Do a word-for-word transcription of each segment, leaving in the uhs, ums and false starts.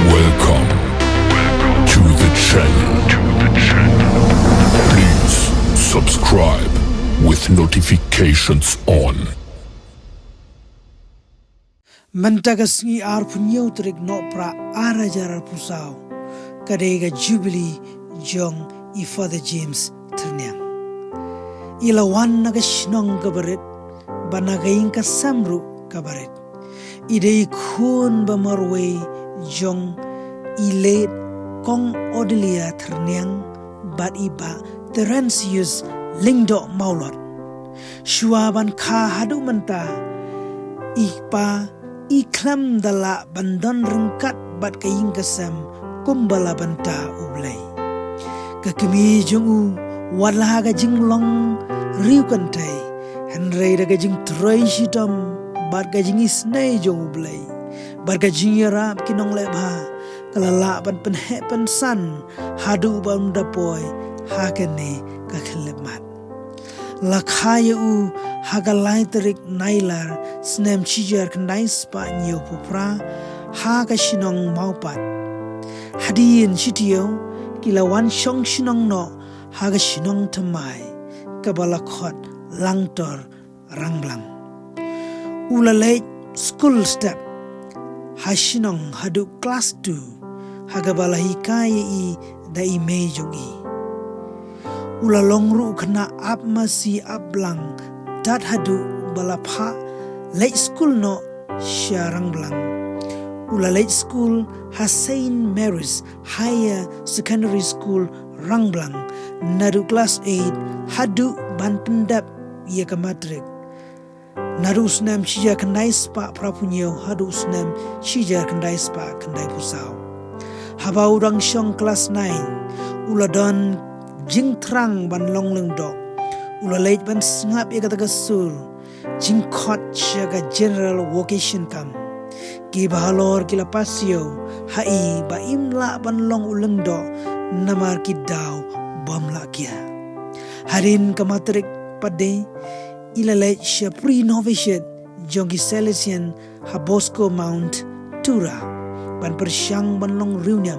Welcome to the channel. Please subscribe with notifications on. Mynta ka sngi arphew hynñiew tarik Nohprah ar hajar arphew saw, ka dei ka Jubilee jong i Father James Thyrniang. I la wan na ka shnong kaba rit, bad na ka ïing ka sem ruh kaba rit. I dei i khun ba marwei jong i late Kong Odelia Thyrniang bad i Bah Terentius Lyngdoh Mawlot. Shuwa ban kha haduh mynta, i kpa i khlem da lah ban don ryngkat bad ka ïing ka sem kumba la bynta U Blei. Ka kmie jong u, wat la ha ka jinglong riewkynthei, hynrei da ka jingtrei shitom bad ka jingisynei jong U Blei bad ka jingïarap ki nonglehbha, ka la lah ban pynheh pynsan haduh ba un da poi ha kane ka khyllipmat. La kha ïa u ha ka lai tarik Nailar snem shi hajar khyndai spah hynñiewphew phra ha ka shnong Mawpat. Hadien shi taïew ki la wan shong shnong noh ha ka shnong thymmai kaba la khot Langtor Rangblang. U la leit skul step ha shnong haduh klas two, ha kaba la hikai ïa i da i mei jong i. U la long ruh u khynnah ap masi ap blang, tad haduh ba la phah leit skul noh sha Rangblang. U la leit skul ha Saint Mary's Higher Secondary School Rangblang, naduh klas eight haduh ban pyndep ïa ka matrik. Naduh u snem shi hajar khyndai spah phraphew hynñiew haduh u snem shi hajar khyndai spah khyndaiphew saw. Haba u dang shong klas nine, u la don jingthrang ban long lyngdoh. U la leit ban sngap ïa kata ka sur jingkhot sha ka General Vocation Camp. Kiba halor ki la pass ïa u ha i ba im lah ban long u lyngdoh namar ki daw bym lah kiar. Hadien ka matrik pat de, i la leit sha pre-novitiate jong ki Salesian ha Bosco Mount Tura, ban pyrshang ban long riewniam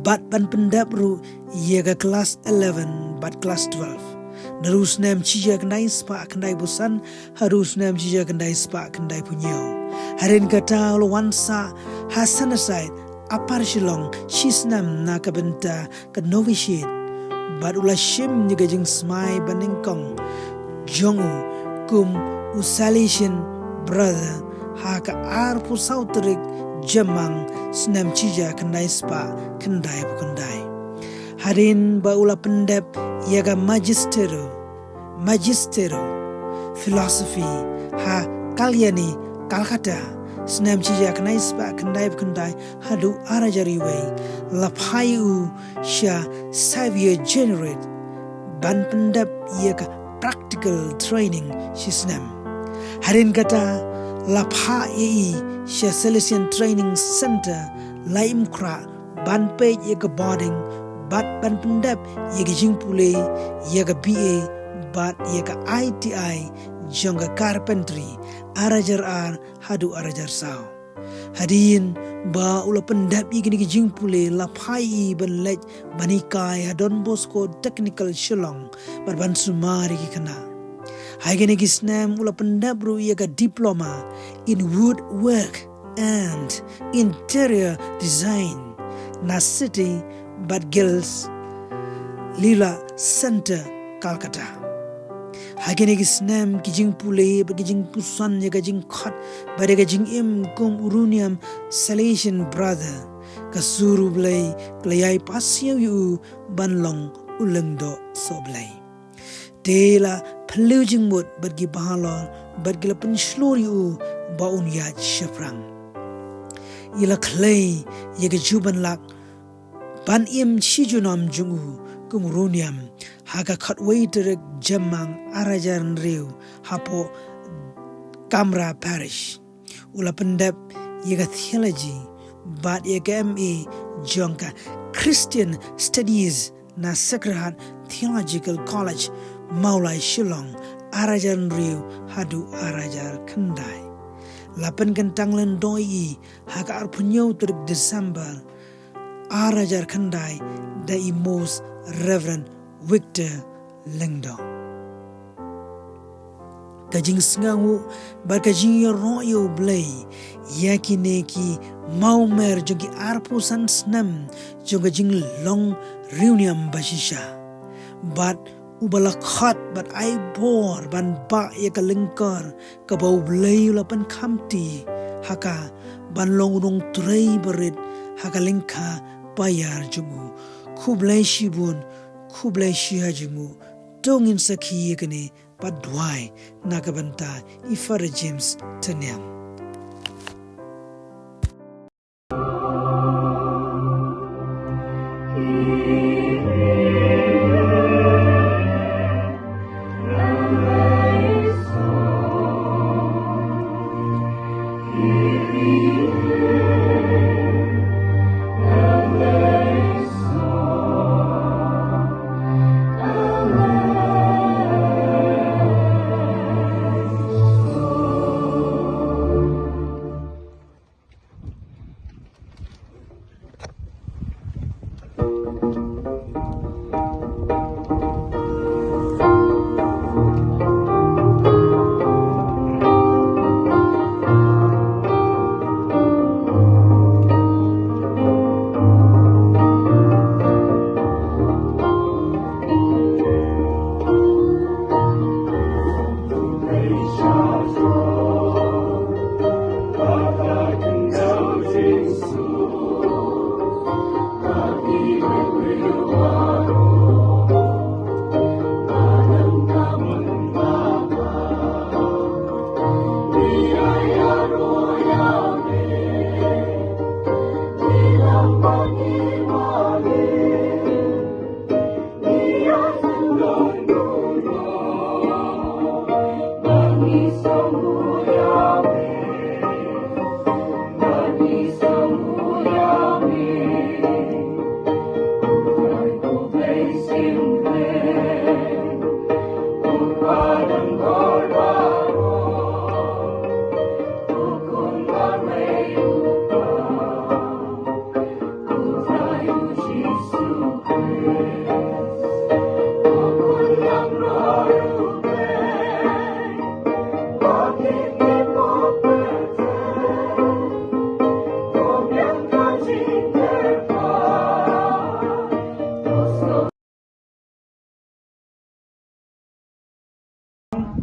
bad ban pyndep ruh ïa ka klas eleven bad klas twelve. Naduh u snem shi hajar khyndai spah khyndaiphew san haduh u snem shi hajar khyndai spah khyndaiphew hynñiew. Hadien kata u la wan sah ha Sunnyside, Upper Shillong, shi snem na ka bynta ka novitiate, bad u la shim ïa ka jingsmai banyngkong jong u kum u Salesian Brother ha ka arphew saw tarik Jymmang snem shi hajar khyndai spah khyndaiphew khyndai. Hadien ba u la pyndep ïa ka Magisterio, Magisterio Philosophy ha Kalyani, Calcutta, snem shi hajar khyndai spah khyndaiphew khyndai haduh ar hajar wei, la phah ïa u sha Xavier Jesuit ban pyndep ïa ka practical training shi snem. Hadien kata la phah ïa i sha Salesian Training Centre Laitumkhrah ban peit ïa ka boarding bad ban pyndep ïa ka jingpule ïa ka B A bad ïa ka I T I jong ka carpentry, ar hajar ar haduh ar hajar saw. Hadien ba u la pyndep ïa kine ki jingpule, la phah ïa i ban leit ban hikai ha Don Bosco Technical Shillong bad ban sumar ïa ki khynnah. Ha kine ki snem u la pyndep ruh ïa ka Diploma in Woodwork and Interior Design na City bad Guilds Leela Centre, Calcutta. Ha kine ki snem ki jingpule bad ki jingpuson ïa ka jingkhot bad ïa ka jingim kum u riewniam Salesian Brother, ka sur U Blei ka la ïai pass ïa u ban long u lyngdoh sohblei. Te la phylliew jingmut bad ki bahalor bad ki la pynshlur ïa u ba un ïaid shaphrang. I la khlei ïa ka jubanlak ban im shi junom jong u kum u riewniam ha ka khatwei tarik Jymmang ar hajar hynriew hapoh Kamra Parish. U la pyndep ïa ka theology bad ïa ka M A jong ka Christian Studies na Sacred Heart Theological College, Mawlai, Shillong, ar hajar hynriew haduh ar hajar khyndai. La pynkyntang lyngdoh ïa i ha ka arphew hynñiew tarik December ar hajar khyndai da i Most Reverend Victor Lyngdoh. Ka jingsngewnguh bad ka jingïaroh ïa U Blei ïa kine ki mawmer jong ki arphew san snem jong ka jinglong riewniam ba shisha. Bad uba la khot bad ai bor ban bah ïa ka lyngkor kaba U Blei u la pynkham ti ha ka ban long u nongtrei barit ha ka lyngkha ba ïar jong u. Khublei shibun, khublei shihajar nguh. To ngin sakhi ïa kane bad duwai na ka bynta i Father James Taniam.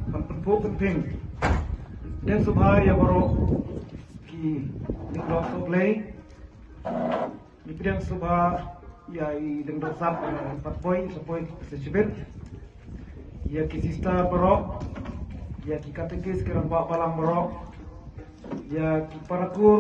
Pynphuh pynphieng. Dang sngewbha ïa baroh ki lyngdoh sohblei. Ngi pdiang sngewbha ïa i lyngdoh sap, eh, Patpoi, Patpoi sa shibit. Ïa ki sister baroh, ïa ki katekis, ki rangbah balang baroh. Ïa ki para kur.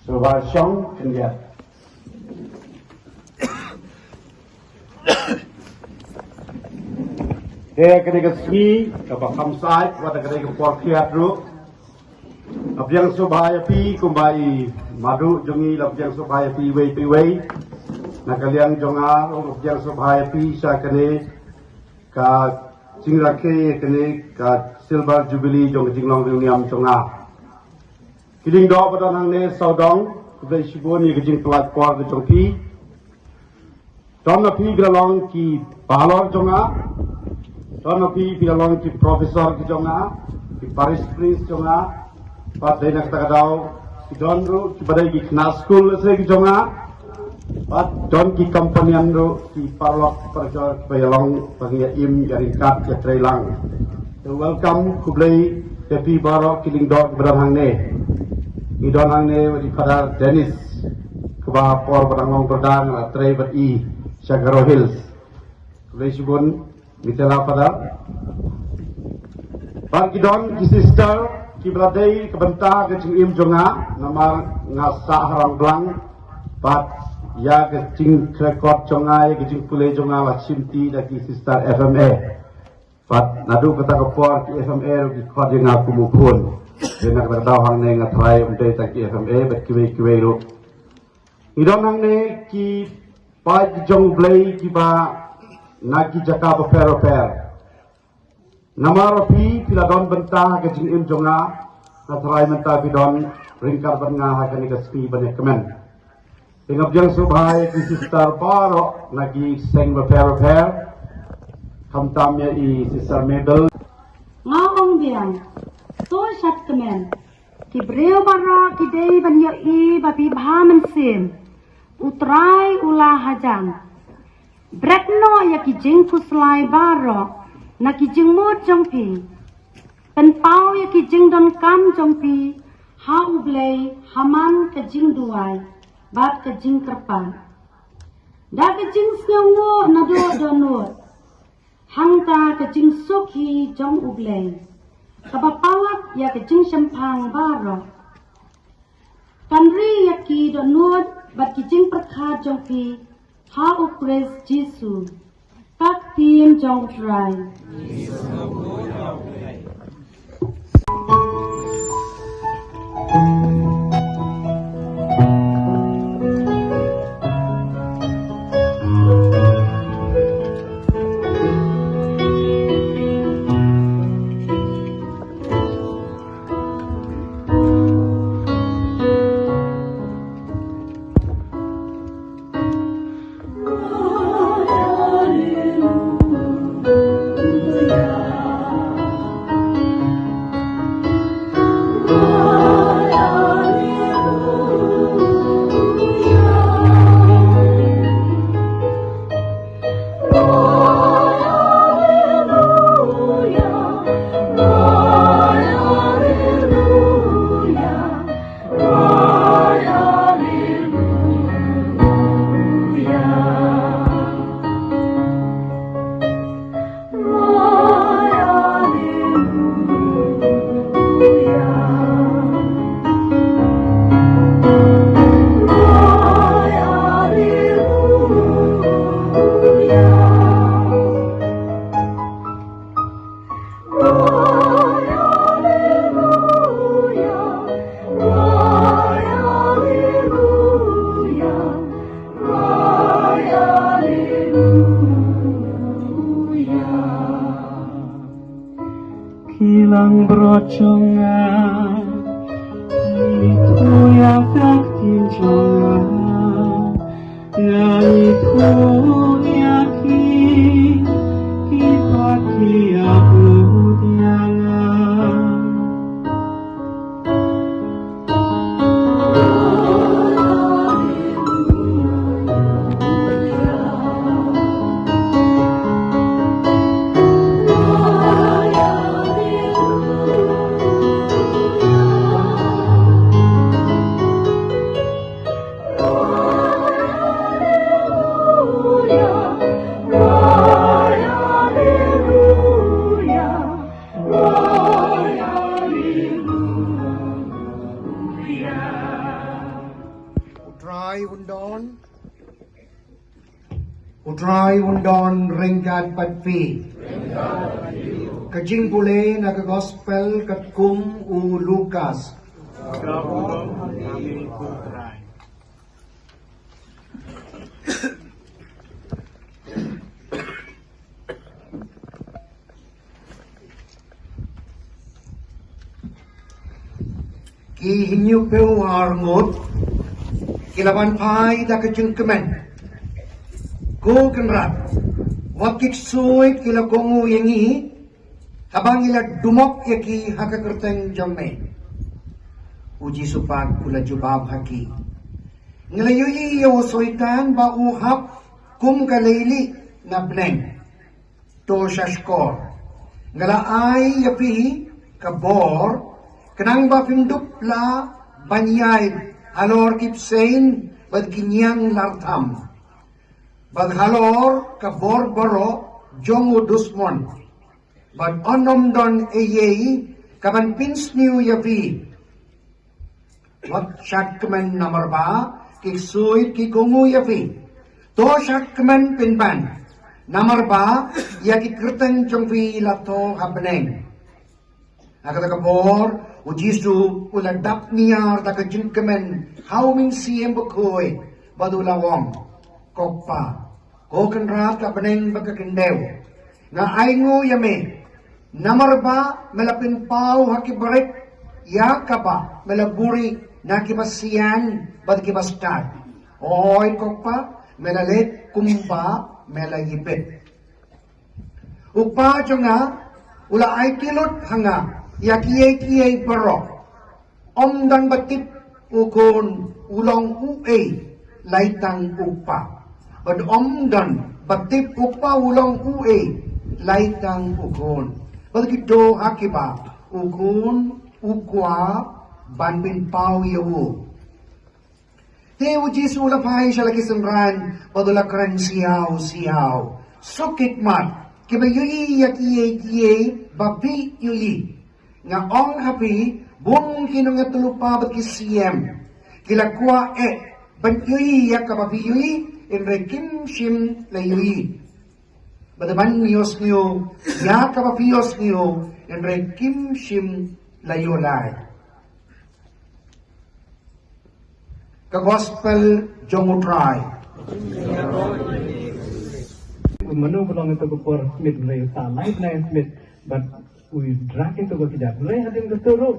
Sngewbha shong khyndiat. Te kane ka sngi kaba kham sait, wat kane ka por khriat ruh. Nga pdiang sngewbha ïa phi kumba i Madu jong ngi la pdiang sngewbha ïa phi iwei pa iwei. Na ka liang jong nga ruh nga pdiang sngewbha ïa phi sha kane ka jingrakhe, kane ka Silver Jubilee jong ka jinglong riewniam jong nga. Ki lyngdoh ba don hangne sawdong, khublei shibun ïa ka jingpynlait por ka jong phi. Don na phi phi la long ki balor jong nga. Don na phi phi la long ki professor ki jong nga, ki parish priest jong nga. Bad dei na kata ka daw ki don ruh kiba dei ki khynnah skul lehse ki jong nga. Bad don ki companion ruh, ki paralok parajor kiba ïalong ba ngi ïa im ïa ryngkat ïa trei lang. Te welcome, khublei ïa phi baroh ki lyngdoh kiba don hangne. Ngi don hangne bad i Father Dennis, kaba por ba dang long brother nga la trei bad i sha Garo Hills. Khublei shibun, mitela Father. Bad ki don ki sister kiba la dei ka bynta ka jingim jong nga, namar nga sah ha Rangblang. Bad ïa ka jingkyrkhu jong nga, ïa ka jingpule jong nga la shimti da ki sister F M A. Bad naduh kata ka por ki F M A ruh ki khot ïa nga kum u khun. Te na kata ka daw hangne nga trai um dei tang ki F M A bad kiwei kiwei ruh. Ngi don hangne ki paid ki jong U Blei kiba na ki jaka bapher bapher. Namar phi phi la don bynta ha ka jingim jong nga, nga trai mynta phi don ryngkat bad nga ha kane ka sngi ban ïa kmen. Te nga pdiang sngewbha ïa ki sister baroh na ki seng bapher bapher, khamtam ïa i Sister Mabel. Nga ong biang, to shad kmen. Ki briew baroh ki dei ban ïohi ba phi bha mynsiem. U Trai u la hajan. Bret noh ïa ki jingkhuslai baroh na ki jingmut jong phi. Pynpaw ïa ki jingdonkam jong phi ha U Blei ha man ka jingduwai bad ka jingkyrpad. Da ka jingsngewnguh naduh dohnud, hangta ka jingsuk hi jong U Blei kaba palat ïa ka jingshemphang baroh. Kan ri ïa ki dohnud bad ki jingpyrkhat jong phi ha U Khrist Jisu. Ka ktien jong U Trai. Ki langbrot jong nga, ithuh ïa ka ktien jong nga. Nga ithuh ïa ki, ki pat ki ïa pynlut ïa nga. U Trai un don. U Trai un don ryngkat bad phi. Ka jingpule na ka gospel katkum u Lukas. Ki hynñiewphew arngut ki la wan phai da ka jingkmen. Ko Kynrad, wat ki ksuid ki la kohnguh ïa ngi, haba ngi la dumok ïa ki ha ka kyrteng jong me. U Jisu pat u la jubab ha ki, ngi la ïohi ïa u Soitan ba u hap kum ka leilieh na bneng. To sha shkor. Nga la ai ïa phi ka bor, khnang ba phim dup lah ban ïaid halor ki bseiñ bad ki ñiang lartham, bad halor ka bor baroh jong u dusmon. Bad un ym don ei ei kaban pynsniew ïa phi. Wat shad kmen, namar ba ki ksuid ki kohnguh ïa phi. To shad kmen pynban, namar ba ïa ki kyrteng jong phi la thoh ha bneng. Ha kata ka por u Jisu u la dap niar da ka jingkmen ha U Mynsiem Bakhuid bad u la ong, Ko Kpa, Ko Kynrad ka bneng bad ka khyndew, nga ainguh ïa me, namar ba me la pynpaw ha ki barit ïa kaba me la buhrieh na kiba sian bad kiba stad. Hooid Ko Kpa, me la leh kumba me la ïapeit. U Kpa jong nga u la ai ki lut ha nga ïa kiei kiei baroh. Ym don ba tip u Khun u long uei, lai tang u Kpa. Bad ym don ba tip u Kpa u long uei, lai tang u Khun. Bad kito ha kiba u Khun u kwah ban pynpaw ïa u. Te u Jisu u la phai sha la ki synran bad u la kren siaw siaw, Suk khitmat kiba ïohi ïa kiei kiei ba phi ïohi. Nga ong ha phi, bun ki nongïathuhlypa bad ki siem ki la kwah eh ban ïohi ïa kaba phi ïohi, hynrei kim shym la ïohi. Bad ban ïohsngew ïa kaba phi ïohsngew, hynrei kim shym la ïoh lai. Ka gospel jong U Trai. Mano ba long ïa ka por Smith, hynrei u sah lai bnai Smith bad u drag ïa ka kjat. Hynrei hadien ka sur ruh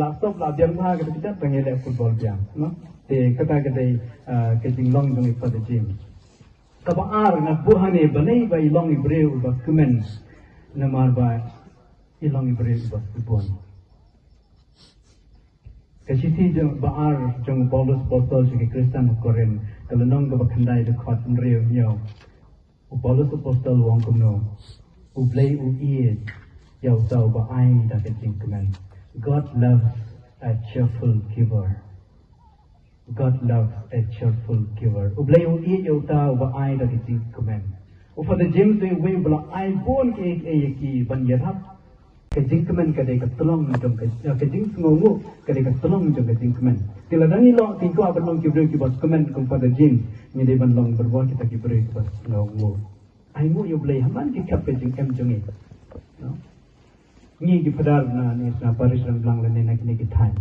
la stop, la biang bha ka kjat, tang ïa leh football biang, no? Te kata ka dei, ah, ka jinglong jong i Father James. Kaba ar, nga buh hangne, balei ba i long i briew uba kmen, namar ba i long i briew uba sbun. Ka shithi jong ba ar jong u Paulus Apostol sha ki Khristan ha Korinth, ka lynnong kaba khyndai, dkhot hynriew hynñiew. U Paulus Apostol u ong kumno? U Blei u ïeit ïa uta uba ai da ka jingkmen. God loves a cheerful giver. God loves a cheerful giver. U Blei u ïeit ïa uta uba ai da ka jingkmen. U Father James u dei uwei uba la ai bun kiei kiei ïa ki ban ïarap. Ka jingkmen ka dei ka tlong jong ka, ka jingsngewnguh ka dei ka tlong jong ka jingkmen. Te lada ngi long, ngi kwah ban long ki briew kiba kmen kum Father James, ngi dei ban long baroh kita ki briew kiba sngewnguh. Ainguh ïa U Blei ha man ki khep ka jingim jong ngi. No? Ngi ki phadar na ne na parish Rangblang lane na kine ki thaiñ.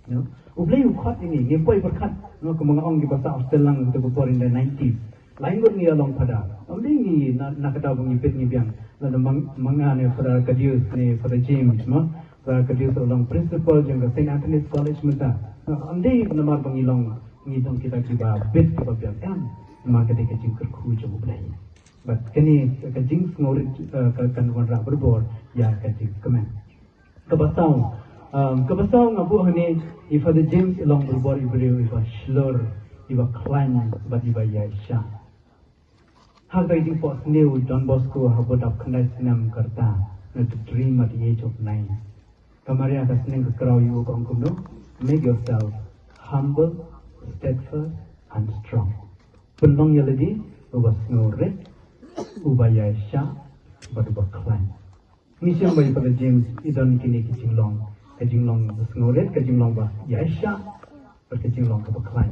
No? U Blei u khot ïa ngi, ngi poi pyrkhat, no, kumba nga ong kiba sah hostel lang ha kata ka por in the nineties. Lai ngut ngi ïa long phadar. Ym dei ngi na, na kata ba ngi peit ngi biang. Lada ma nga ne Phadar Kadius ne Phadar James, no? Phadar Kadius u long principal jong ka Saint Anthony's College mynta. No, ym dei namar ba ngi long, ngi long kita kiba bit kiba biang, em. Namar ka dei ka jingkyrkhu jong U Blei. Bad kane ka jingsngewrit, eh, ka, kan wanrah barabor ïa ka jingkmen. Kaba saw, um, kaba saw nga buh hangne, i Father James i long barabor i briew iba shlur, iba khlaiñ bad iba ïaishah. Ha ka jingphohsniew Don Bosco ha ba dap khyndai snem ka rta, na the dream at the age of nine. Ka Maria ka sneng ka kraw ïa u ka ong kumno, make yourself humble, steadfast and strong. Pynlong ïa lade uba sngewrit, uba ïaishah bad uba khlaiñ. Ngi shem ba i Father James i don kine ki jinglong, ka jinglong ba sngewrit, ka jinglong ba ïaishah bad ka jinglong kaba khlaiñ.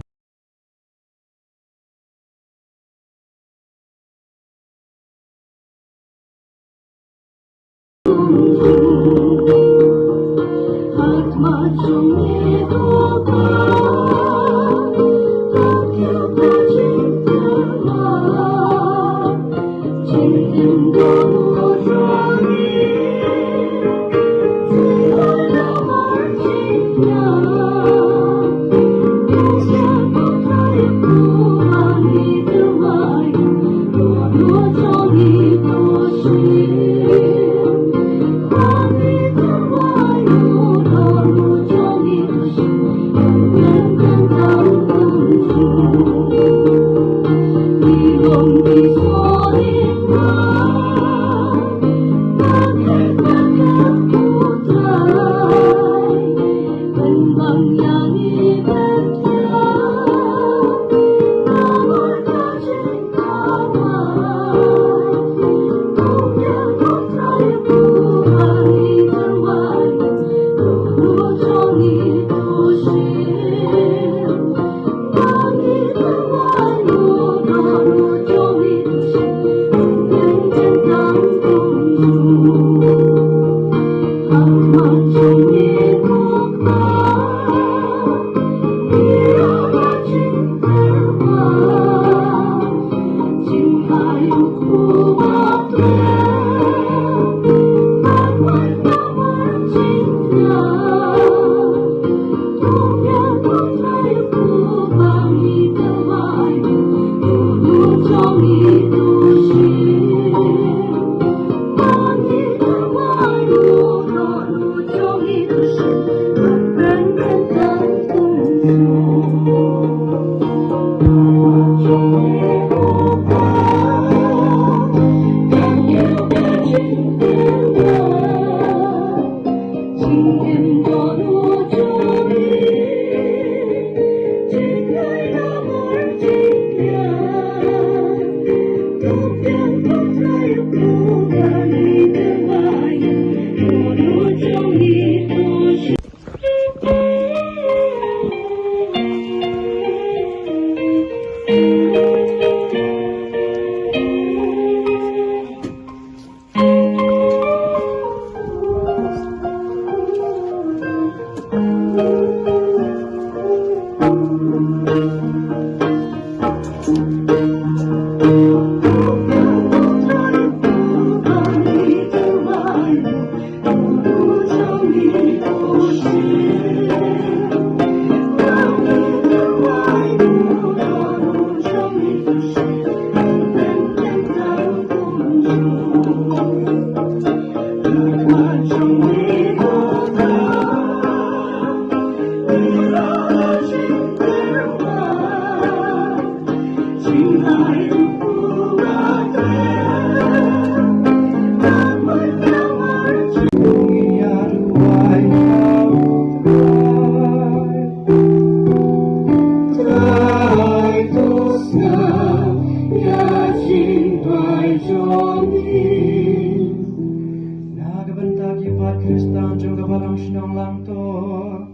Na ka bynta ki paid Khristan jong ka balang shnong Langtor,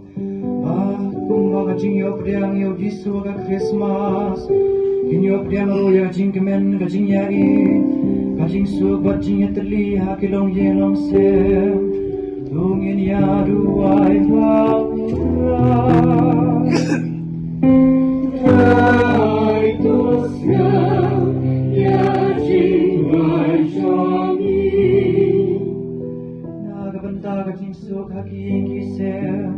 ba kumba ka jingïoh pdiang ïa u Jisu ha ka Christmas, kin ïoh pdiang ruh ïa ka jingkmen, ka jingïaid, ka jingsuk bad jingïatylli ha ki longïing longsem. Ngin ïa duwai ha u Trai. Trai to sngap ïa ka jingduwai jong ngi. Na ka bynta ka jingsuk ha ki ïing ki sem,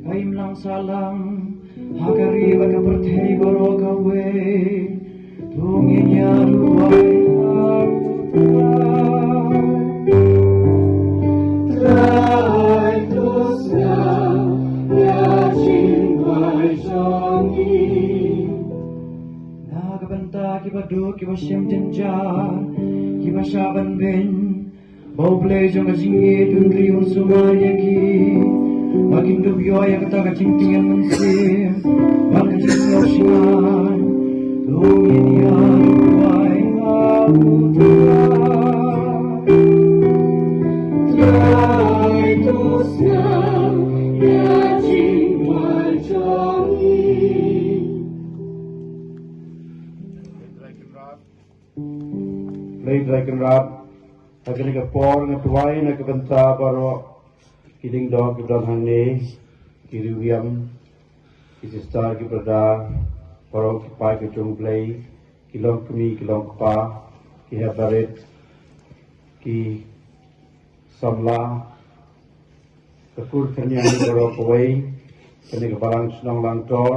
ka imlang sahlang, ha ka ri bad ka pyrthei baroh kawei. To ngin ïa duwai ha u Trai. Trai to sngap ïa ka jingduwai jong ngi. Na ka bynta kiba duk kiba shem jynjar, kiba shah ban beiñ, ba U Blei jong ka jingïeit un ri un sumar ïa ki, ba kin dup ïoh ïa kata ka jingtngen mynsiem bad ka jingsngew shngaiñ. To ngin ïa duwai ha u Trai. Trai to sngap ïa ka jingduwai jong ngi. Blei Trai Kynrad, ha kane ka por nga duwai na ka bynta baroh ki lyngdoh kiba don hangne, ki riewniam, ki sister, ki brother, baroh ki paid ka jong U Blei, ki longkmie, ki longkpa, ki hep barit, ki samla, ka kur ka niang baroh kawei, kane ka balang shnong Langtor,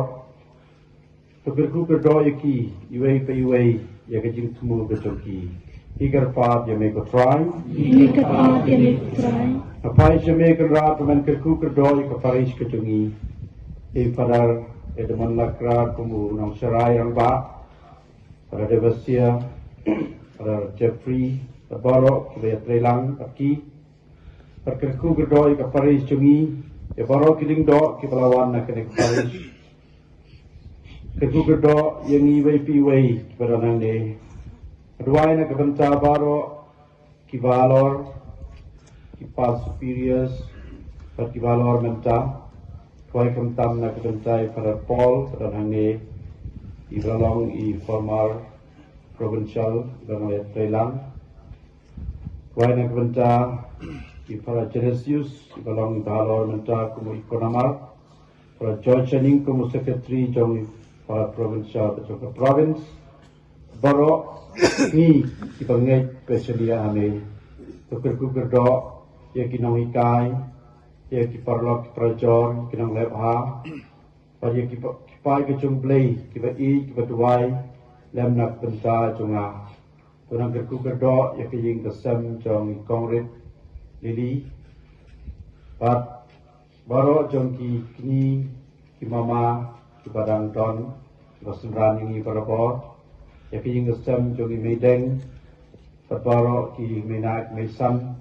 to kyrkhu kyrdoh ïa ki, iwei pa iwei, ïa ka jingthmu ka jong ki. Ngi kyrpad ïa me ko Trai. Ngi kyrpad ïa me ko Trai. Nga phai sha me Kynrad ba men kyrkhu kyrdoh ïa ka parish ka jong ngi. Ïa i Father Edmund Lakra kum u nongsharai rangbah, Father Devasia, Father Jeffrey, bad baroh kiba ïatreilang bad ki. Bad kyrkhu kyrdoh ïa ka parish jong ngi, ïa baroh ki lyngdoh kiba la wan na kane ka parish. Kyrkhu kyrdoh ïa ngi iwei pa iwei kiba don hangne. Nga duwai na ka bynta baroh kiba halor, ki past superiors, bad kiba halor mynta. Duwai khamtam na ka bynta i Father Paul, ba don hangne, iba long i former provincial, iba nongïatreilang. Duwai na ka bynta i Father Genesius, iba long iba halor mynta kum u Economar. Father George Channing kum u secretary jong i Father Provincial jong ka province. Baroh ngi kiba ngeit ba shaniah ha me. To kyrkhu kyrdoh ïa ki nonghikai, ïa ki paralok ki parajor, ki nongleh bha. Bad ïa ki pa-, ki paid ka jong U Blei, kiba ïeit, kiba duwai lem na ka bynta jong nga. To nang kyrkhu kyrdoh ïa ka ïing ka sem jong i Kong Rit Lily. Bad baroh jong ki kñi, ki mama, kiba dang don, kiba synran ïa ngi barabor. Ïa ka ïing ka sem jong i Meideng, bad baroh ki mei nah ki mei san,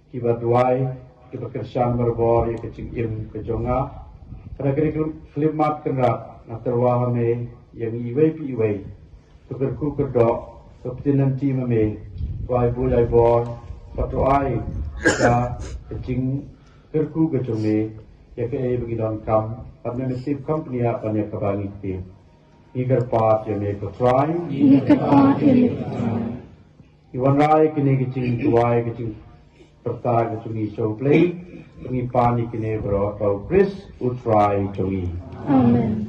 kiba duwai, kiba kyrshan barabor ïa ka jingim ka jong nga. Ka da ka ri khyllipmat Kynrad, nga tyrwa ha me ïa ngi iwei pa iwei. To kyrkhu kyrdoh, to pynlong ïa me, to ai buh ai bor, bad to ai ïa ka jingkyrkhu ka jong me ïa kaei ba ngi donkam, bad me me tip kam pynïaid ban ïa kaba ngi tip. Ngi kyrpad ïa me ko Trai. Ngi kyrpad ïa me ko Trai. Ngi wanrah ïa kine ki jingduwai, ki jingpyrta, ki jingïashem Blei. Ngi pan ïa kine baroh ha u Khrist u Trai jong ngi. Amen.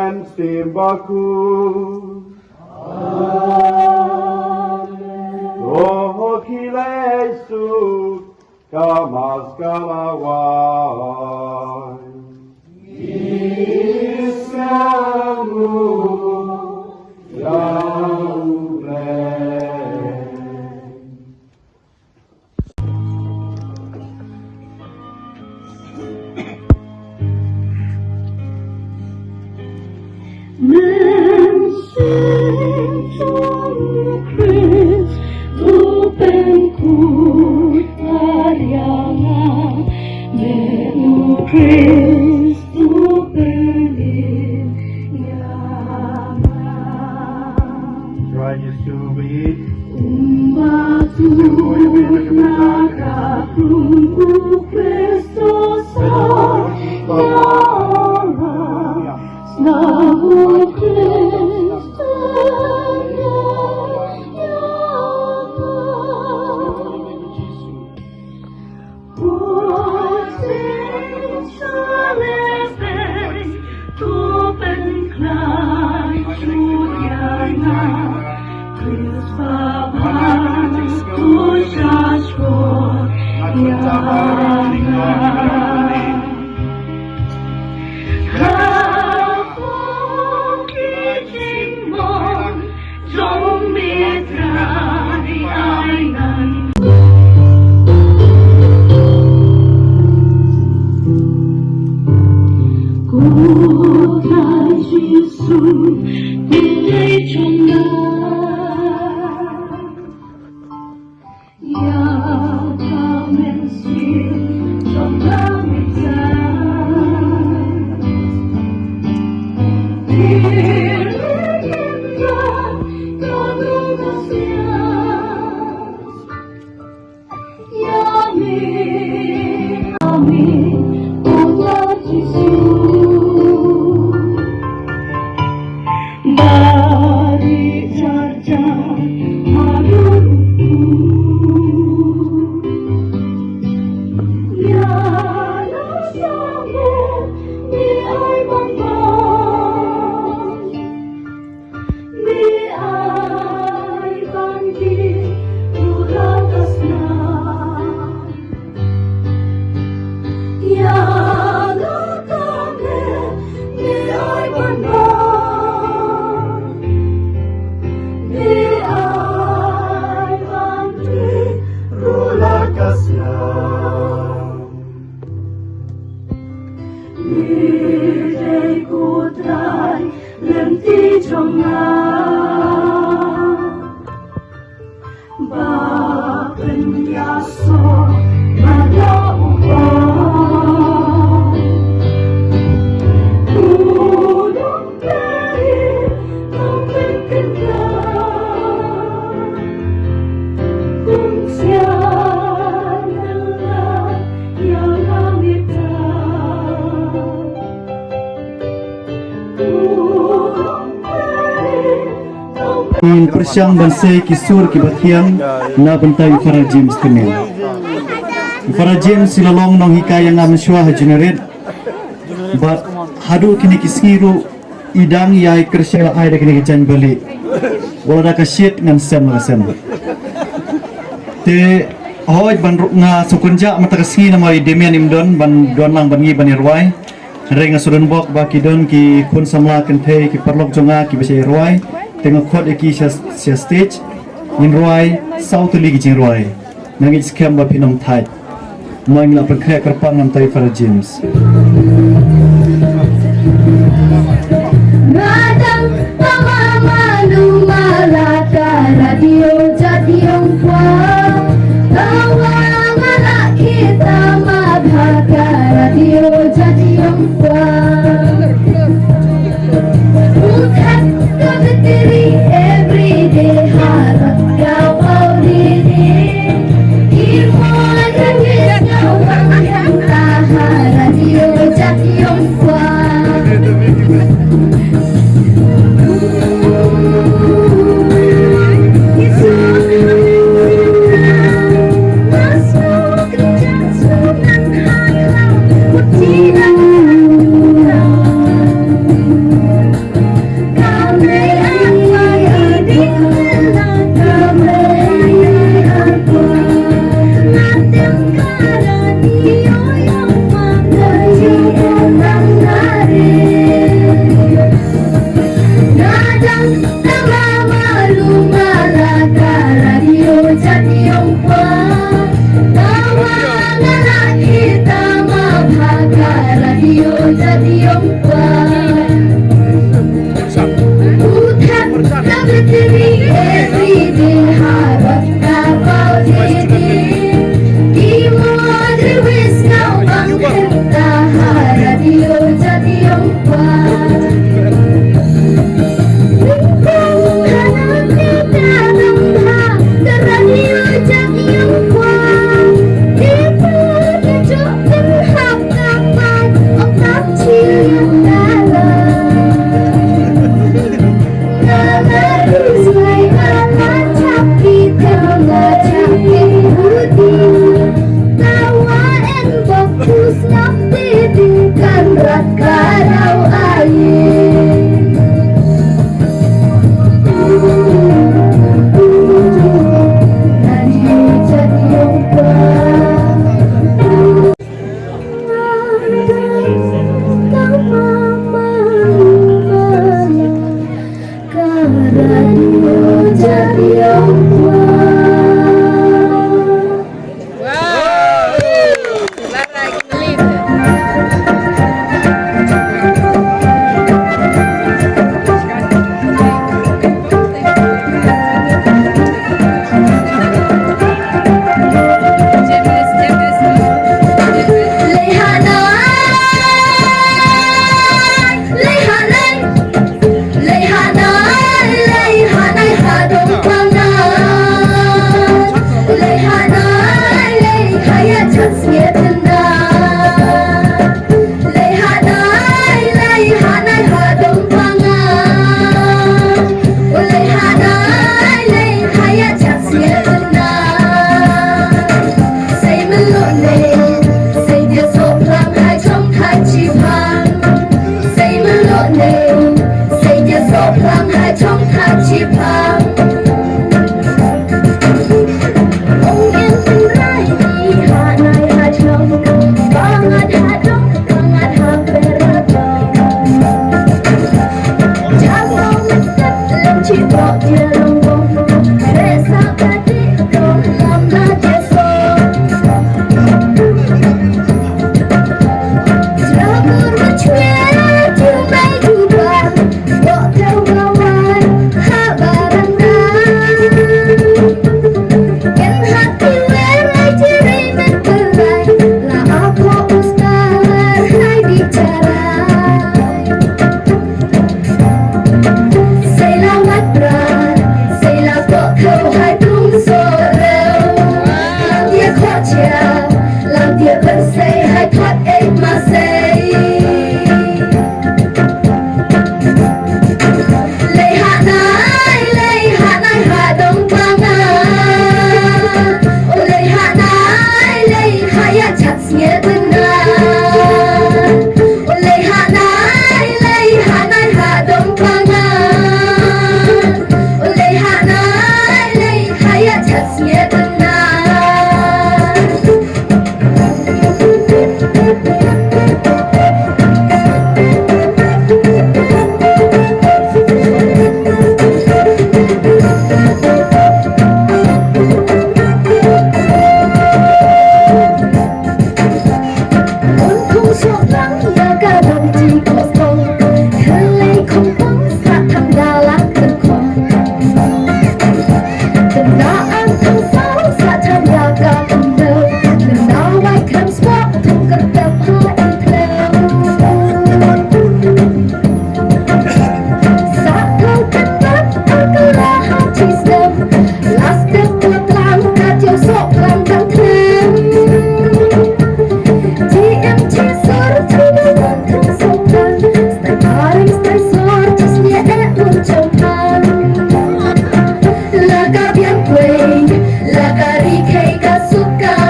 Stimbaku. Roho ki lesu kamaskala wai. Iskamu ya uble. Try to be. Ngin pyrshang ban sei ki sur kiba thiang na bynta i Father James kane. I Father James i la long nonghikai ïa nga mynshuwa ha Junior Eight. Bad haduh kine ki sngi ruh i dang ïai kyrshan ïa ai da kine ki jaiñ balieh. Wat la da ka shit ngan sem la ka sem. Te hooid ban ruh nga sngewkynjah mynta ka sngi namar i Damian im don ban don lang bad ngi ban ïa rwai. Hynrei nga sngewdon bok ba ki don ki khun samla kynthei ki paralok jong nga kiba shah ïa rwai. Te nga khot ïa ki sha sha stage. Ngin rwai saw tylli ki jingrwai. Nga ngeit skhem ba phin ym thait. Mo, ngi la pynkhreh kyrpang namar i Father James. Radang pama manu mala ka radio jadiong kwa. Tawa mala kita ma bha ka radio jadiong kwa. Uthat ka battery everyday harap ka pau didi. Ki mon ka ngi sngewbang hangta ha radio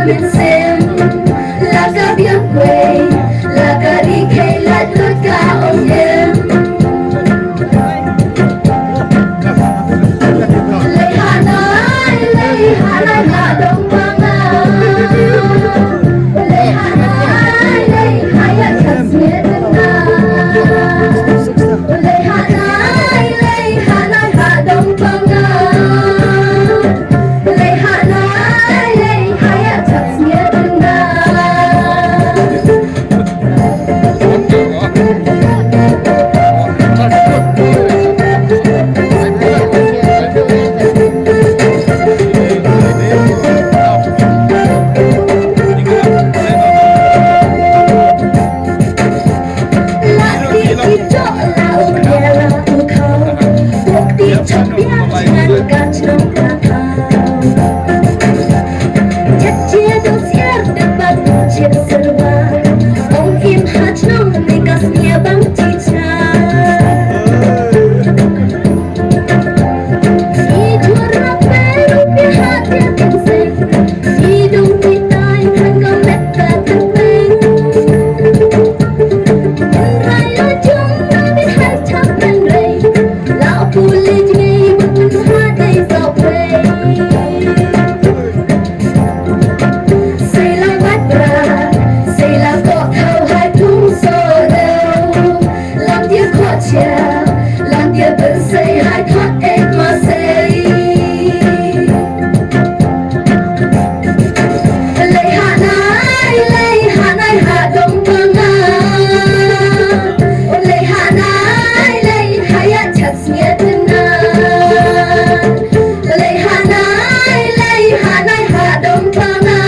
Sim, la ka biang kwei, la ka ri khei la tut ka ong im. Lei ha nai, lei ha nai ha dong pang na. Lei ha nai, lei ha ya chat smiet na. Lei ha nai, lei ha nai ha dong pang na. Lei ha nai, lei ha ya chat smiet na. Sei la mat bra, sei la koh thaw hai thung soh dew. Lam dia koh chia, lam dia ber sei hai thot ek ma sei. Lei ha nai, lei ha nai ha dong pang na. Lei ha nai, lei ha ya chat smiet na. Lei ha nai, lei ha nai ha dong pang na.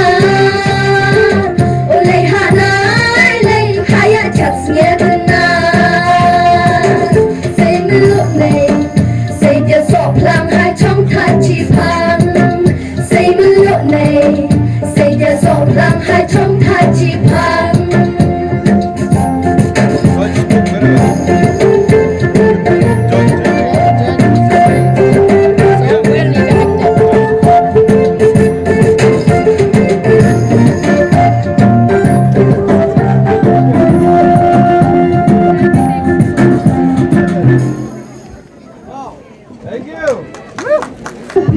Lei ha nai, lei ha ya chat smiet na. Sei mluh nei, sei dia soh phlang hai chong tha chi phang. Sei mluh nei, sei dia soh phlang hai chong tha chi phang. Thank you.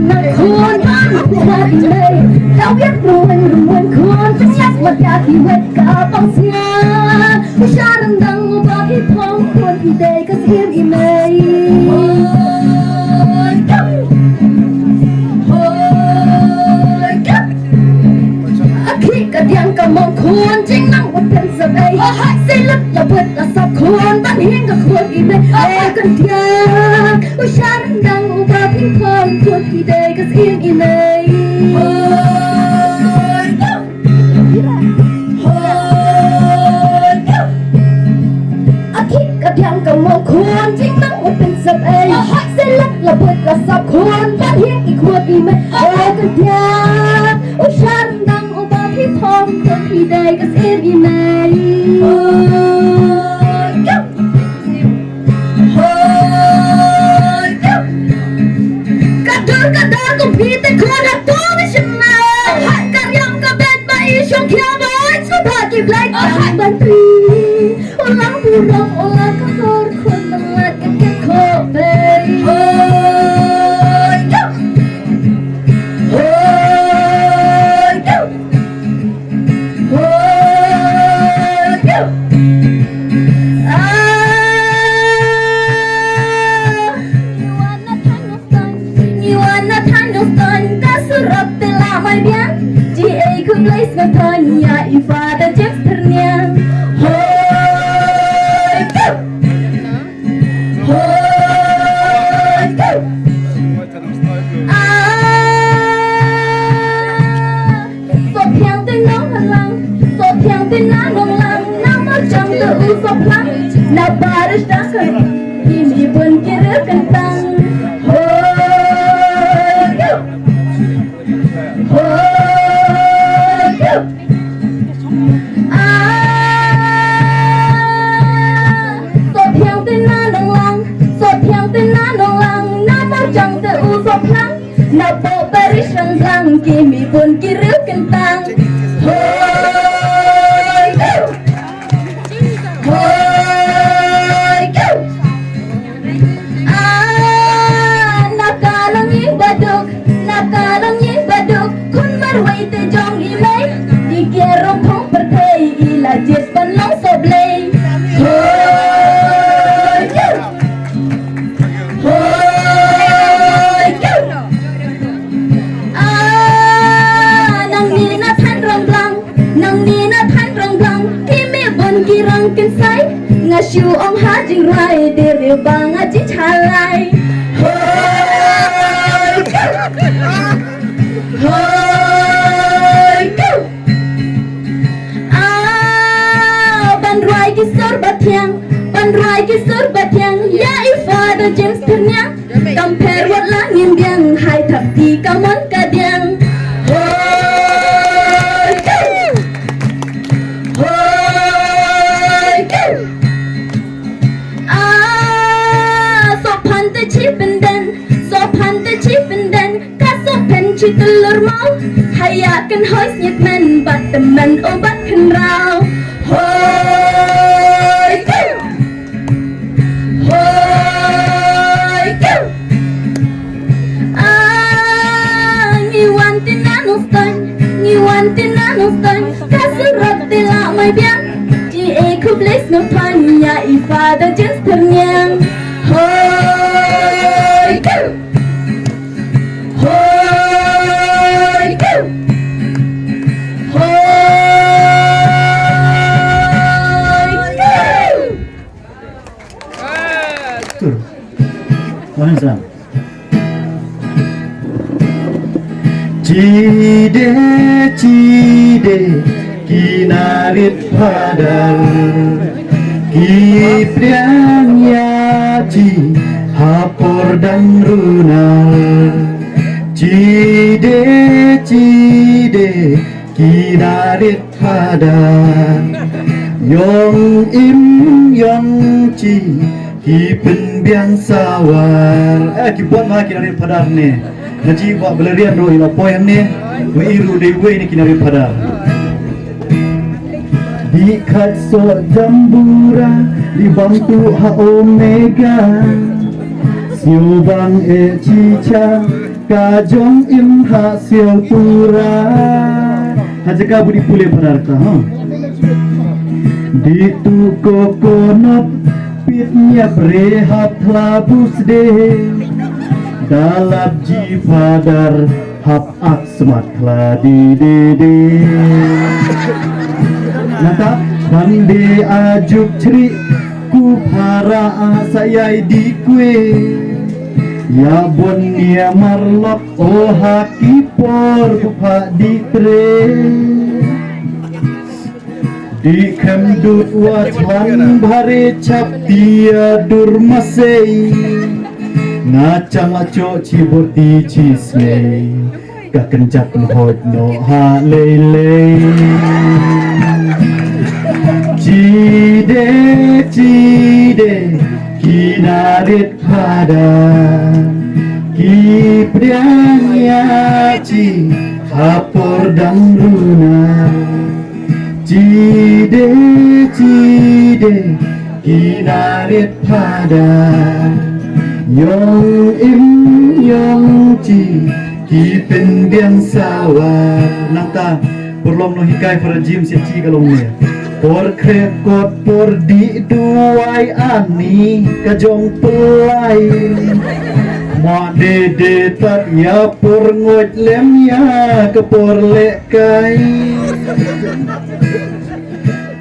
Na khun ban khun lei, ka wiat ruan ruan khun, sñiat wat ka ki wet ka pang sia. U sha rendang u ba ki phong khun, i dei ka siem i mei. Hoi, hoi, hoi. A khih ka diang ka mong khun, jing nang wat pynsabai. Sei lut la bud la sap khun, ban hiang ka khun i mei. Ei ka diang, u sha rendang u ba ping phong khun, i dei ka siem i mei. Hoi, hoi, hoi. A khih ka diang ka mong khun, jing nang wat pynsabai. Sei lut la bud la sap khun, ban hiang i khun i mei. Ei ka diang, u sha rendang u ba phi phong khun, i dei ka siem i mei. Hoi, hoi. Ka dur ka dar kum phi te khun ha to na shim na. Ka riam ka bet ba i shong khia ba i sngewbha ki blai tang ban tri. U lang u rong u la ka kor khun nang lat ka kek khop bei. Hoi, hoi. Hoi, hoi. Ah. Ngi wan na thaiñ Nongstoiñ, ka surok te la mai biang. G A Khublei Sngewthaiñ, ïa i Father James Phyrniang. Hoi, hoi. Hoi, hoi. Ah. Sohphiang te nonglang, sohphiang te na nonglang, na marjang te u sohplang, na baris da kan, ini pun kira kentang. Hoi, hoi. Ah. Sohphiang te na nonglang, sohphiang te na nonglang, na marjang te u sohplang, na pop baris rang blang, kimi pun Ki riew kyntang. Hoi, go! Hoi, go! Ah, na ka long ïing baduk, na ka long ïing baduk, khun marwei te jong i mei, i kiar rong phong pyrthei, i la jied ban long sohblei. Hoi, go! Hoi, go! Ah, nangne na Thaiñ Rongblang, nangne na Thaiñ Rongblang, ki mih bun ki rang kynsai, nga shu ong ha jingrwai, dei riew ba nga jing halai. Hoi, go! Hoi, go! Ah, ban rwai ki sur ba thiang, ban rwai ki sur ba thiang, ïa i Father James Thyrniang. Kam pher wat la ngin biang, hai thap ti ka mon ka diang. Hoi, go! Hoi, go! Ah, sohphan te chi pynden, sohphan te chi pynden, ka sohphan chi tylur maw, ha ïa kan hoi sniet men, bad tymmen o bad kynraw. Hoi, go! Hoi, go! Ah, ngi wan te na Nongstoiñ, ngi wan te na Nongstoiñ, ka surok te la mai biang. Ki e khublei sngewthuh ïa i Father James Thyrniang. Hoi, go! Hoi, go! Hoi, go! Tur. Wahai Sam. Chide, chide, ki narit phadar, ki pdiang ïa chi ha por dang runar. Chide, chide, ki narit phadar, ïong im ïong chi, ki pynbiang sawar. Eh, ki bun ma ki narit phadar ne. Nga ji wa balerian ro ïa poi hangne. Wa i ru dei wei ne ki narit phadar. Di khat so jambura, di bang tu ha omega. Siu bang e chicha, ka jong im ha siu tura. Ha jaka budi pule phadar ka, ha. Di tu kokonop, pit ngiap re hap thlabus de. Dalap ji phadar, hap ak smat khla di de de. Nata, bang de ajuk chri, ku phara a sa yai di kwe. Ïa bon nia marlok o ha ki por ku pha di tre. Di khem dut wa chang bhare chap tia dur masei. Nga chang a cho chi boti chi snei. Ka kynjat nhot no ha lei lei. Chide, chide, ki narit phadar, ki pdiang ïa chi ha por dang runar. Chide, chide, ki narit phadar, ïong im ïong chi, ki pynbiang sawar. Nangta, por long nonghikai para James ïa chi ka long ne. Por khreh kot por dih duwai ani ka jong pynlai. Ma de de tat ïa por ngoit lem ïa ka por leh kai.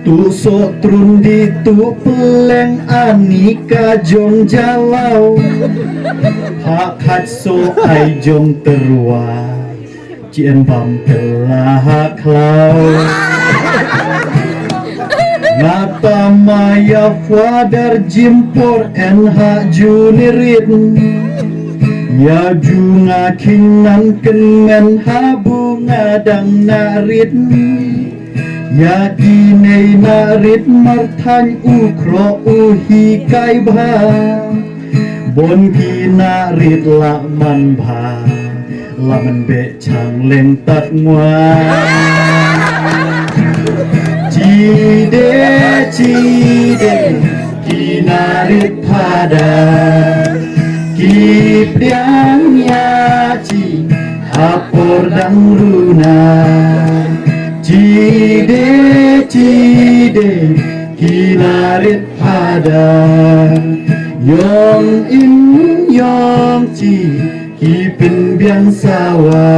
Tu so trun di tu pleng ani ka jong jalaw. Ha khat so ai jong terwa. Chi en bam pela ha khlaw. Ngata maya Father Jim por en ha junirit. Ya ju nga khing nan kynmen ha bu nga dang narit. Ya ki nei narit marthain u khro u hikai bha. Bon ki narit la man bha. Lamen be chang leng tat ngwa. Chide, chide, kinarit pada. Ki pdiang ya chi, hapor dang runa. Chide, chide, kinarit pada. Yong im yong chi, ki pynbiang sawa.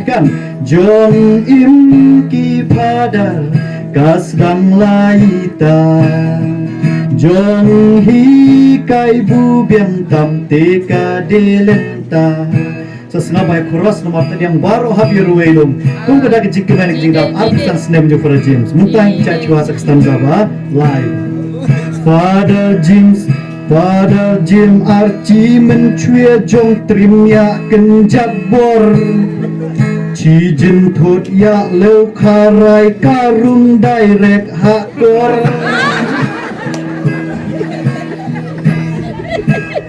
Kan, jong im ki phadar, ka sdang laita. Jong hi kai bu biang tam te ka delenta. Sa sngap bai chorus namar ta diang baroh hap ïa ruwei lum. Kum ka da ka jingkmen ka jingdap arphew san snem jong Father James. Mynta ngi cha chwa sa ka stanza ba lai. Father James, Father James Archie Myntoi jong Trim ïa kynjat bor. Chi jin thut ïa lew kharai ka rung direct ha kor.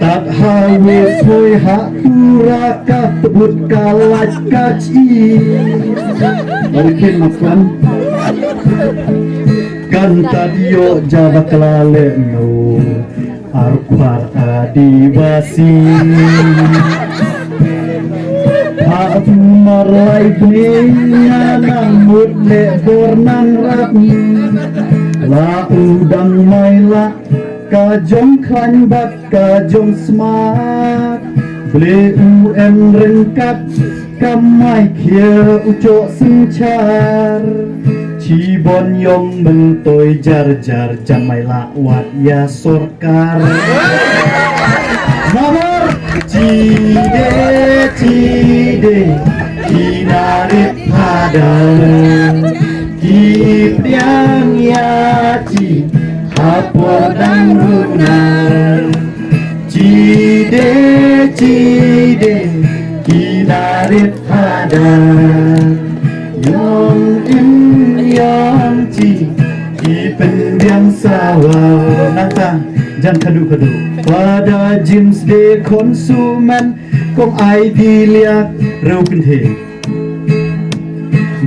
Tat ha wei soi ha ura ka tebut ka lait ka chi. Bari khin ma kwan. Kan tat ïoh ja bakla leh no. Ar khwar adivasi. Ha tu mar lai bni na nang mut leh bor nang rap. La u dang mai la ka jong khlaiñ bad ka jong smat. Ble u em ryngkat ka mai khia u choh synchar. Chi bon yong Myntoi jar jar jan mai la wat ïa sorkar. Namar chide chide kinarit phadar. Ki pdiang ïa chi hapor dang runa. Chide chide kinarit phadar. Yong im yong chi ki pynbiang sawa. Nangta jan khadu khadu. Father James de khon sumen kong ai di liak reu kynthei.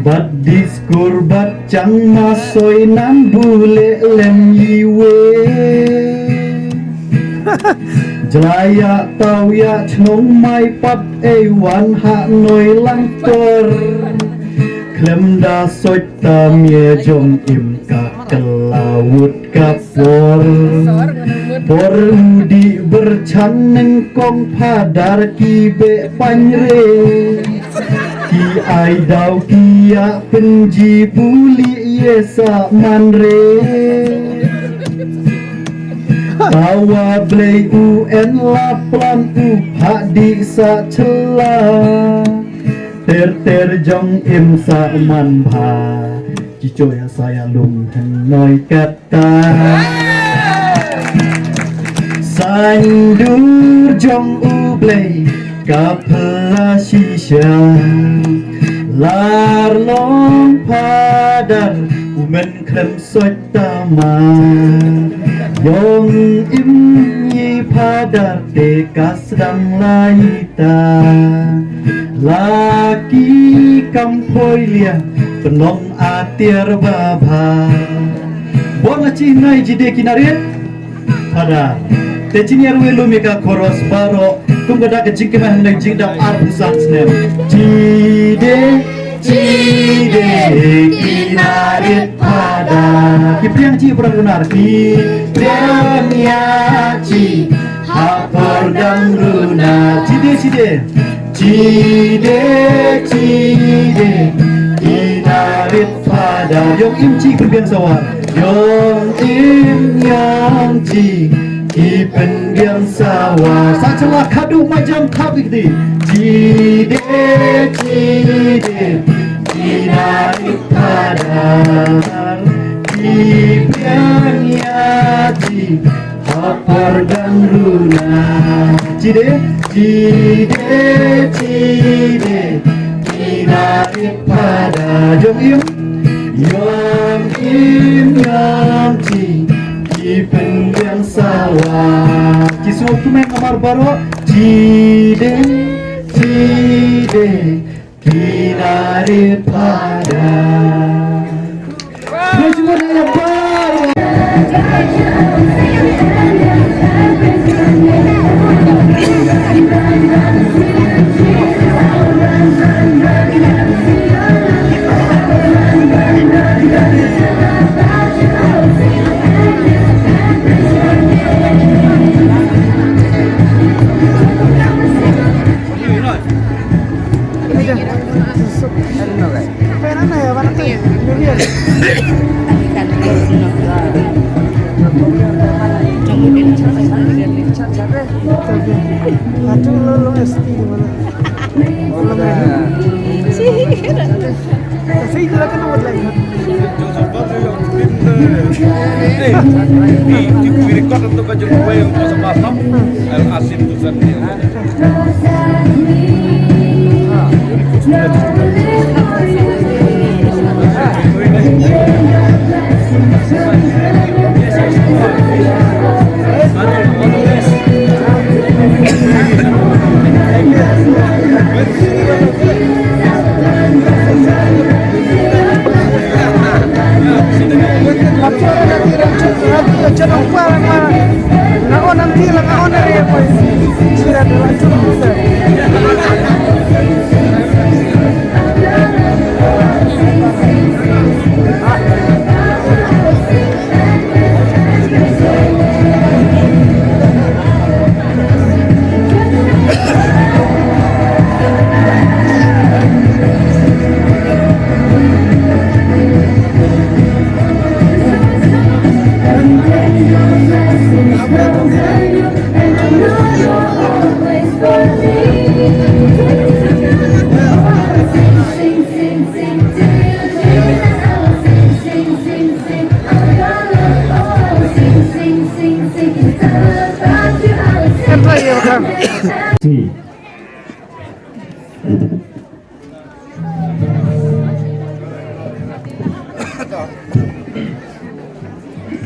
Bad diskur bad chang ma soi nan bule lem iwe. Jlai ïa tau ïa chnong mai pap ei wan ha noi lang tor. Khlem da soi tam ïa jong im ka kylla wut ka por. Por u dih byrchang nyngkong phadar ki beh pynre. Ki ai daw ki ïa pynji buli ïa sa manre. Tawa blei u en la plan u phah dih sa chla. Ter ter jong im sa man bha. Ki choh ïa sa ïa lum hynrei kata. Saiñ dur jong U Blei ka pla shisha. Lar long phadar u men khlem soi tama. Yong im i phadar te ka sdang lai ta. La ki kam phoi lia pynlong atiar ba bha. Bor la chi nai jide kinarit phadar. Te chini arwei lum ïa ka chorus baroh kum ka da ka jingkmen hangne jingdap arphew san snem. Jide jide kinarit phadar. Ki priang chi para runar ki priang ïa chi ha por dang runar. Jide jide. Chide chide kinarit phadar. Yong im chi pynbiang sawa. Yong im yong chi ki pynbiang sawa. Sa chwa khadu majam khap ikdi. Chide chide kinarit phadar. Ki pynbiang ïa chi ha por dang runar. Chide chide chide kinarit phadar. Yong im yong im yong chi ki pynbiang sawa. Ki sngewthuh meng amar baroh. Chide chide Kinare Phara. Praise the Lord.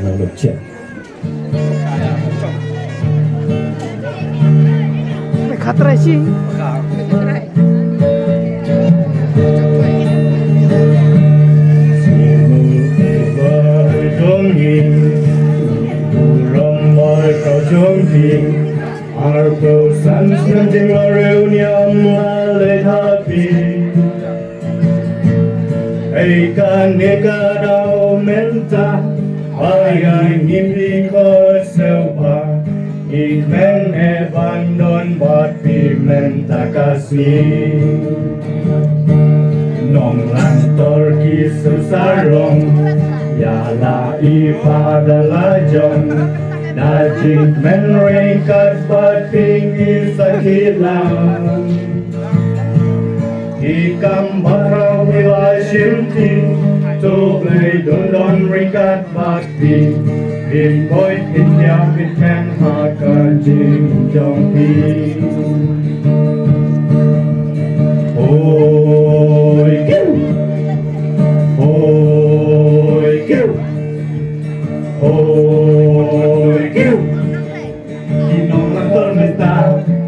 Number check. Khatra si. Arphew san snem jingma riewniam la leit ha phi. Ei kane ka daw mynta, ai ai ngi phi ko sngewbha. Ngi kmen eh ban don bad phi mynta ka sngi. Nonglang tor ki sngewsarong, ïa la i pa da la jong. Da jingkmen ryngkat bad phi ngi sakhi lang. Ki kam baroh ngi la shim ti, to Blei don don ryngkat bad phi. Phin koit phin ïap phin kmen ha ka jingjngoh phi. Hoi kiu. Hoi kiu. Hoi kiu. Ki nonglang tor mynta,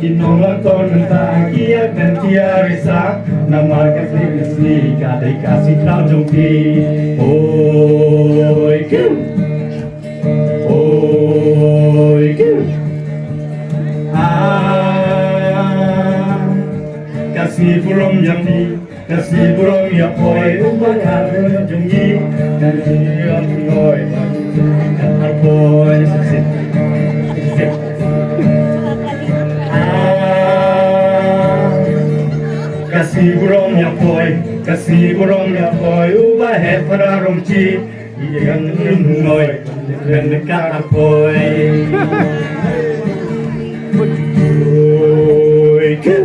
ki nonglang tor mynta, ki ïa kmen ki ïa risa, namar ka sngi ka sngi ka dei ka sngi khraw jong phi. Hoi kiu. Hoi kiu. Ah, ka sngi burom ïa phi. Ka sngi burom ïa phi, u ba ka jong ngi. Ka sngi burom ïa phi, ka sngi burom ïa phi. Ah, ka sngi burom ïa phi, ka sngi burom ïa phi, u ba heh para rom chi. Ïa ngi noi, ren ka poi. Oi, ku.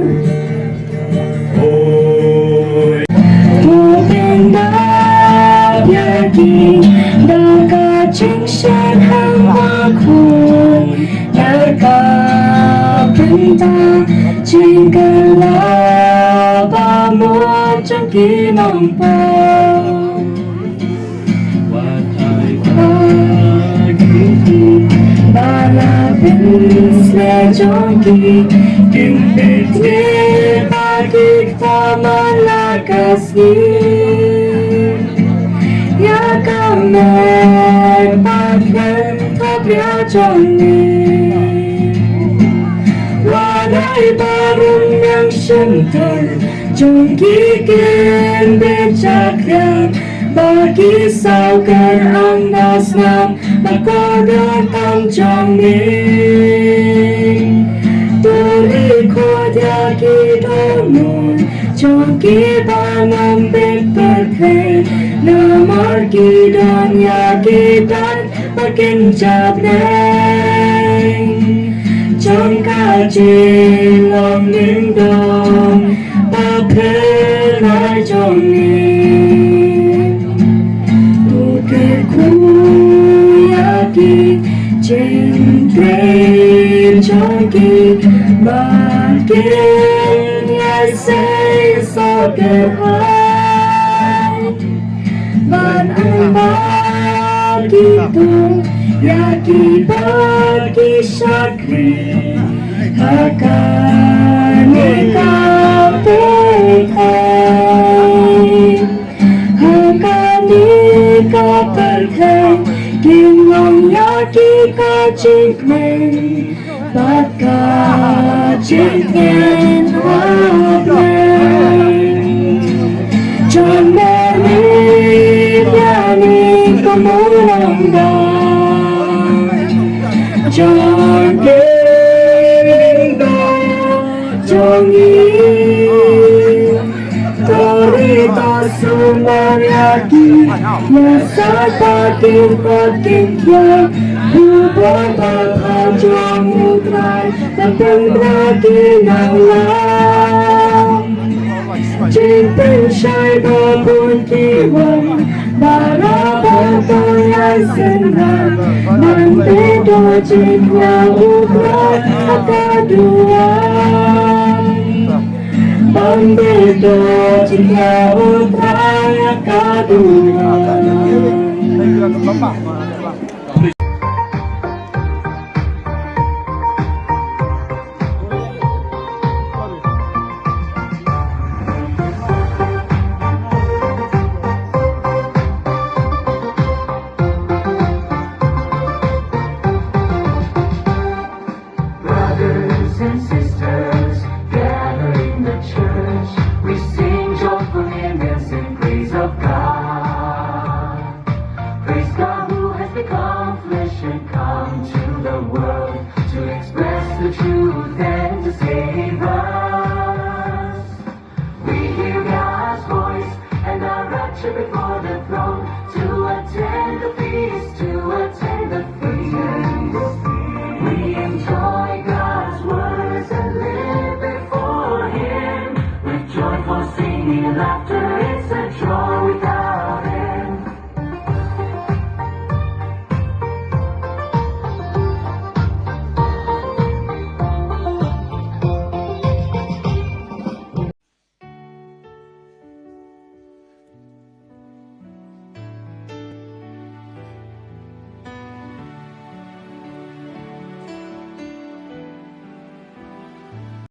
Oi. Ko pynda ïa ki da ka jingshem hangma khun, da ka pynda jingkylla ba mut jong ki nongpop. Ba la pynsleh jong ki, kin pynsleh ba Ki kpa man la ka sngi ïa ka met bad khlem thok ïa jong ngi. Wat ai ba rung nang shyntur jong ki kin bit shakriang ba ki saw kyrang na snam ba kordor tam jong ngi. To ri khuid ïa ki dohnud jong ki ba ngam bit pyrthei namar ki don ïa ki dang ba kin jop leng jong ka jinglong nyngkong ba pher lai jong ngi. To kyrkhu ïa ki jingtrei jong ki ba kin ïai sei sohkyrhai. Ban ai ba ki tu ïa ki ba ki shakri ha kane ka pyrthei. Ha kane ka pyrthei kin long ïa ki ka jingkmen bad ka jingkmen ha pyrthei. Jan Mary ïa ngi ka mulong da jong ki da jong ngi. To ri to sumar ïa ki ïa sa ba kin kot kin khia. Bun ba ba jong U Trai ba pynbna ki nang lam. Jingpynshai ba bun ki wan ba ra ba to ïai synran. Ban pyndoh jingïa U Trai ha ka duwan. Ban pyndoh jingïa U Trai ha ka duwan. Brothers and sisters, gathering the church, we sing joyful hymns in praise of God. Praise God who has become flesh and come to the world to express the truth and to save us. We hear God's voice and are raptured before